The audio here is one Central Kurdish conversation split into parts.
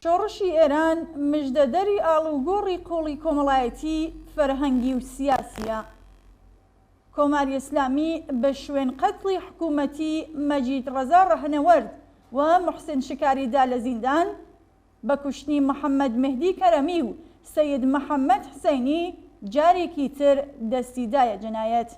شۆڕشی ئێران مژدەدەری ئاڵوگۆڕی قووڵی کۆمەڵایەتی، فەرهەنگی و سیاسییە. کۆماری ئیسلامی بە شوێن قەتڵی حکوومەتی مەجید ڕەزا ڕەهنەوەرد و موحسن شکاریدا لە زیندان، بە کوشتنی محەممەد مێهدی کەرەمی و سەید محەممەد حسەینی جارێکی تر دەستی دایە جەنایەت.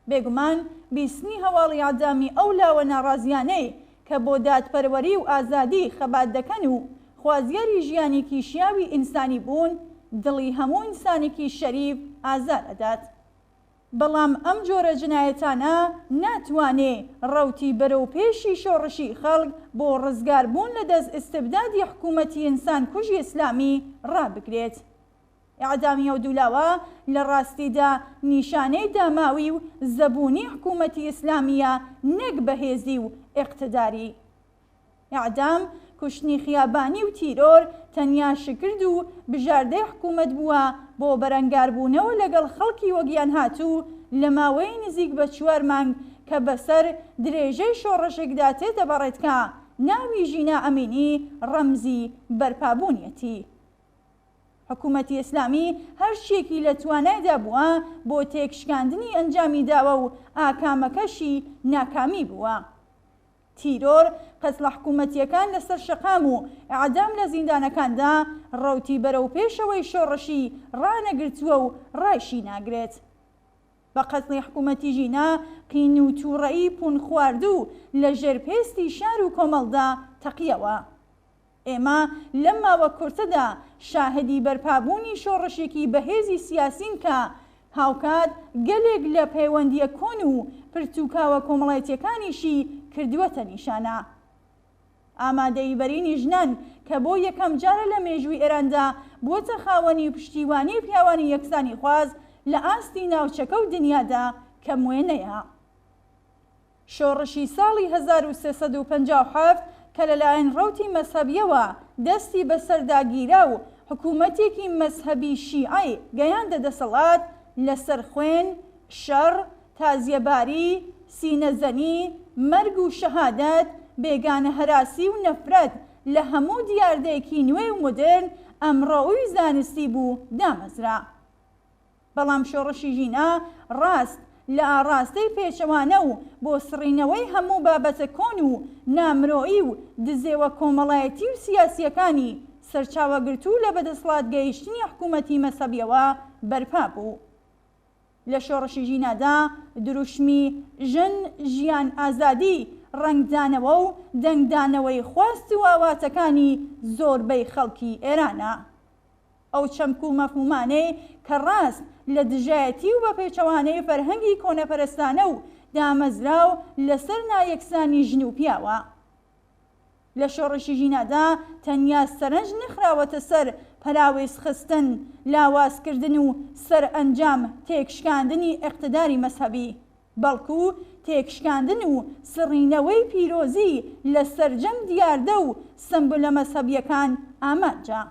بێگومان بیستنی هەواڵی ئیعدامی ئەو لاوە ناڕازیانەی کە بۆ دادپەروەری و ئازادی خەبات دەکەن و خوازیاری ژیانێکی شیاوی ئینسانی بوون، دڵی هەموو ئینسانێکی شەریف ئازار ئەدات. بەڵام ئەم جۆرە جنایەتانە ناتوانێ ڕەوتی بەرەو پێشی شۆڕشی خەڵک بۆ ڕزگار بوون لە دەست ئیستبدادی حکوومەتی ئینسان کوژی ئیسلامی ڕابگرێت. ئیعدامی ئەو دوو لاوە لە ڕاستیدا نیشانەی داماوی و زەبوونی حکوومەتی ئیسلامییە نەک بەهێزی و ئیقتداری. ئیعدام، کوشتنی خیابانی و تیرۆر تەنیا شکرد و بژاردەی حکوومەت بووە بۆ بەرەنگاربوونەوە لەگەڵ خەڵکی وەگیانهاتوو لە ماوەی نزیک بە چوار مانگ کە بەسەر درێژەی شۆڕشێکدا تێدەپەڕێت کە ناوی ژینا ئەمینی ڕەمزی بەرپابوونیەتی. حکوومەتی ئیسلامی هەرچییەکی لە توانایدا بووە بۆ تێکشکاندنی ئەنجامی داوە و ئاکامەکەشی ناکامی بووە. تیرۆر، قەتڵە حکوومەتییەکان لەسەر شەقام و ئیعدام لە زیندانەکاندا ڕەوتی بەرەو پێشەوەی شۆڕشی ڕانەگرتووە و ڕایشی ناگرێت. بە قەتڵی حکوومەتی ژینا قین و تووڕەیی پوونخواردوو لە ژێر پێستی شار و کۆمەڵدا تەقییەوە. ئێمە لەم ماوە کورتەدا شاهدی بەرپابوونی شۆڕشێکی بەهێزی سیاسین کە هاوکات گەلێک لە پەیوەندییە کۆن و پرتوکاوە کۆمەڵایەتییەکانیشی کردووەتە نیشانە. ئامادەیی بەرینی ژنان کە بۆ یەکەم جارە لە مێژووی ئێراندا بووەتە خاوەنی پشتیوانی پیاوانی یەکسانیخواز لە ئاستی ناوچەکە و دنیادا کەموێنەیە. شۆڕشی ساڵی 1357 کە لەلایەن ڕەوتی مەزهەبییەوە دەستی بەسەردا گیرا و حکوومەتێکی مەزهەبی شیعەی گەیاندە دەسەڵات، لەسەر خوێن، شەڕ، تازیەباری، سینەزەنی، مەرگ و شەهادەت، بێگانەهەراسی و نەفرەت لە هەموو دیاردەیەکی نوێ و مۆدێرن ئەمڕۆوی زانستی بوو دامەزرا. بەڵام شۆڕشی ژینا ڕاست لە ئاڕاستەی پێچەوانە و بۆ سڕینەوەی هەموو بابەتە کۆن و نامرۆیی و دزێوە کۆمەڵایەتی و سیاسییەکانی سەرچاوەگرتوو لە بەدەسڵات گەیشتنی حکوومەتی مەزهەبییەوە بەرپا بوو. لە شۆڕشی ژینادا دروشمی ژن، ژیان، ئازادی ڕەنگدانەوە و دەنگدانەوەی خواست و ئاواتەکانی زۆربەی خەڵکی ئێرانە. ئەو چەمک و مەفهومانەی کە ڕاست لە دژایەتی و بە پێچەوانەی فەرهەنگی کۆنەپەرستانە و دامەزراو لەسەر نایەکسانی ژن و پیاوە. لە شۆڕشی ژینادا تەنیا سەرنج نەخراوەتە سەر پەراوێزخستن، لاوازکردن و سەرئەنجام تێکشکاندنی ئیقتداری مەزهەبی، بەڵکو تێکشکاندن و سڕینەوەی پیرۆزی لە سەرجەم دیاردە و سەمبولە مەزهەبییەکان ئامانجە.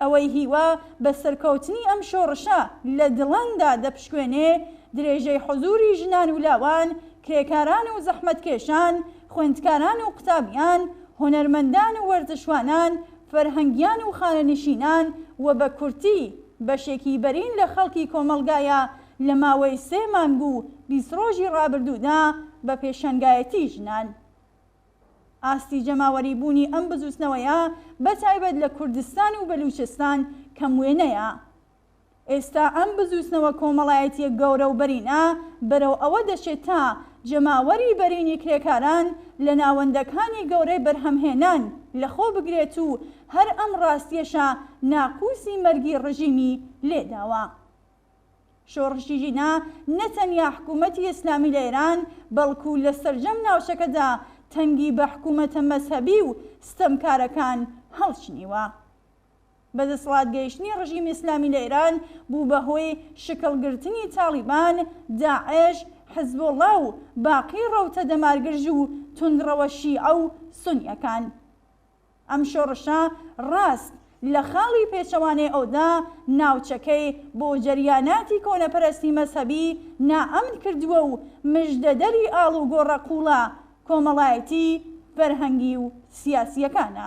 ئەوەی هیوا بە سەرکەوتنی ئەم شۆڕشە لە دڵاندا دەپشکوێنێ، درێژەی حزووری ژنان و لاوان، کرێکاران و زەحمەتکێشان، خوێندکاران و قوتابیان، هونەرمەندان و وەرزشوانان، فەرهەنگیان و خانەنشینان و بە کورتی بەشێکی بەرین لە خەڵکی کۆمەڵگایە لە ماوەی سێ مانگ و 20 ڕۆژی ڕابردوودا بە پێشەنگایەتی ژنان. ئاستی جەماوەری بوونی ئەم بزووتنەوەیە بە تایبەت لە کوردستان و بەلووچستان کەم وێنەیە. ئێستا ئەم بزووتنەوە کۆمەڵایەتیە گەورە و بەرینە بەرەو ئەوە دەچێت تا جەماوەری بەرینی کرێکاران لە ناوەندەکانی گەورەی بەرهەمهێنان لەخۆ بگرێت و هەر ئەم ڕاستیەشە ناقوسی مەرگی ڕژیمی لێداوە. شۆڕشی ژینا نە تەنیا حکوومەتی ئیسلامی لە ئێران، بەڵکوو لە سەرجەم ناوچەکەدا تەنگی بە حکوومەتە مەزهەبی و ستەمکارەکان هەڵچنیوە. بە دەسەڵات گەیشتنی ڕژیمی ئیسلامی لە ئێران بوو بە هۆی شکڵ گرتنی تاڵیبان، داعش، حزبوڵڵا و باقی ڕەوتە دەمارگرژ و توندڕەوە شیعە و سونییەکان. ئەم شۆڕشە ڕاست لە خاڵی پێچەوانەی ئەودا ناوچەکەی بۆ جەریاناتی کۆنەپەرستی مەزهەبی نائەمن کردووە و مژدەدەری ئاڵوگۆڕە قووڵە کۆمەڵایەتی، فەرهەنگی و سیاسییەکانە.